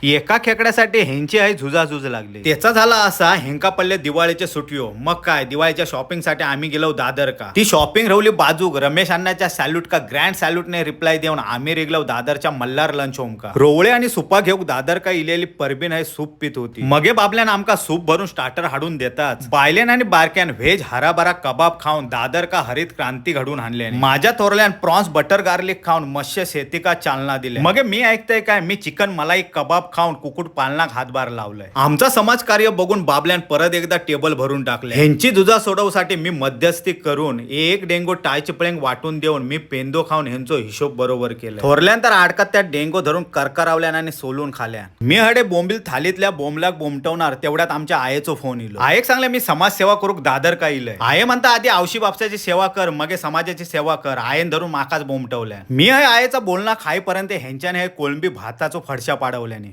एका खेकड्यासाठी ह्यांची आई झुजाझुज लागली. त्याचा झाला असा, हेंका पडले दिवाळीच्या सुट्यो. मग काय, दिवाळीच्या शॉपिंग साठी आम्ही गेलो दादर का. ती शॉपिंग रवली बाजूक, रमेश अण्णाच्या सॅल्यूट का ग्रँड सॅल्यूटने रिप्लाय देऊन आम्ही रिगलो दादरच्या मल्हार लंच होम का. रोवळे आणि सुपा घेऊन दादर का इलेली परबीन हे सूप पित होती. मगे बाबल्यान आमका सूप भरून स्टार्टर हाडून देतात. बायलेन आणि बारक्यान व्हेज हराभरा कबाब खाऊन दादर का हरित क्रांती घडून आणले. माझ्या थोरल्यान प्रॉन्स बटर गार्लिक खाऊन मत्स्य शेतीका चालना दिले. मगे मी ऐकतंय काय, मी चिकन मलाई कबाब खाऊन कुकुट पालनाक हातभार लावलाय. आमचा समाज कार्य बघून बाबल्यान परत एकदा टेबल भरून टाकले. ह्यांची दुजा सोडवसाठी मी मध्यस्थी करून एक डेंगो टाय चिपळेंग वाटून देऊन मी पेंदो खाऊन ह्यांचो हिशोब बरोबर केला. थोरल्यान तर आडकात त्या डेंगो धरून करकरावल्यान आणि सोलून खाल्या. मी हडे बोंबील थालीतल्या बोंबलाक बोमटवणार, तेवढ्यात आमच्या आयेचो फोन इलो. आयेक सांगले, मी समाजसेवा करूक दादर का इलय. आये म्हणता, आधी आवशी बापसाची सेवा कर, मगे समाजाची सेवा कर. आयेन धरून माकाच बोमटवल्या. मी हय आयेचा बोलणं खाईपर्यंत ह्यांच्याने हे कोळंबी भाताचो फडशा पाडवल्याने.